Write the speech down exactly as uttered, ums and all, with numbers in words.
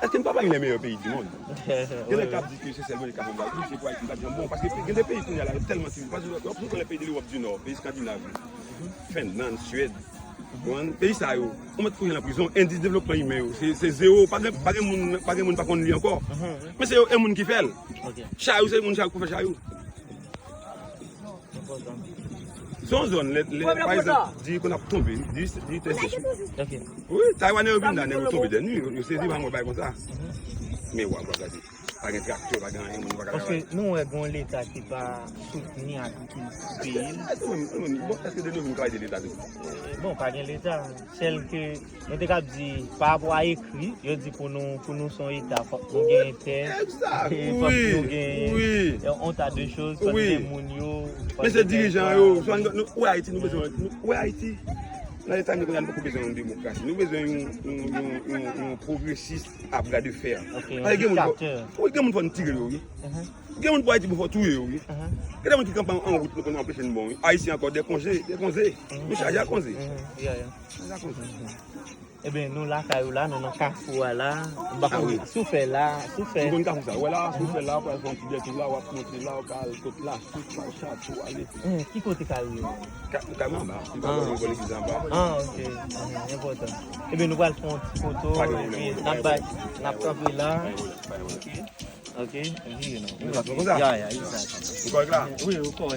Èske n pa pami lè meyè peyi di mond? Gen nèg k ap di ke se sèl mwen ki ka fè yon bagay. Wi, se pou Ayiti, m pa t janm bon. Paske gen de peyi kounye a la, yo tèlman sivilize. Paske w ap sot nan peyi de Lewòp di Nò, peyi Eskandinav yo, Fennann, Swèd. Konprann? Peyi sa yo, ou mèt foure nan prizon, endis devlopman imen yo, se, se zewo. Pa gen, pa gen moun, pa gen moun pa konn li ankò. Men se yo, e moun ki fè l. Chay yo, se moun chay yo ki fè chay yo. Se yon zòn, lè, lè, pa egzanp, di konn ap tonbe, di, di tè sèch. Wi, Taywanè yo vin la, nèg yo tonbe dènye, yo, yo sezi, pa mwen bay konsa. Men w ap gade, pa gen traktè, pa gen anyen, moun pa ka travay. Paske nou wè gen yon leta ki pa soutni agrikilti peyi l. Èske, èske, èske, bon, èske de nou vin travay de leta tou? Bon, pa gen leta, sèl ke Mwen te kab di, pa rapò a ekri, yo di pou nou, pou nou se yon eta, fòk nou genyen tè, fòk nou genyen yon ta de choz, fòk nou gen moun yo, fòk nou gen... Men se dirijan yo, swa nou, nou, ou wè Ayiti, nou bezwen, nou, ou wè Ayiti, nan leta nou kounye a, nou poko bezwen yon demokrasi, nou bezwen yon, yon, yon, yon, yon pwogresis a bra de fè. Paske gen moun fò, wi, gen moun fò n tire yo, wi. Gen moun pou Ayiti pou fò touye yo, wi. Gen de moun ki kanpe an wout, nou konn anpeche n bon, wi. Ayisyen ankò, de konze, de konze. Nou chaje a konze. Chaje a konze. Ebyen, nou lakay ou la, nou nan kafou a la. M pa konn si w fè la, si w fè. M konn kafou sa. Ou wè la, si w fè la, ou pral fè yon ti detour la, w ap monte la, ou ka al kot la, tout, pral chache, ou ale. Ki kote kay ou ye? Ka-, kay mwen anba. Li pa lwen, bò legliz anba. Ah, ok. Enpòtan. Ebyen, nou pral fè yon ti foto, epi n ap bay, n ap kanpe la. Ok, ok, you know. Nou pa fè konsa. Ya, ya, exactly. Ou kòrèk la? Wi, ou kòrèk.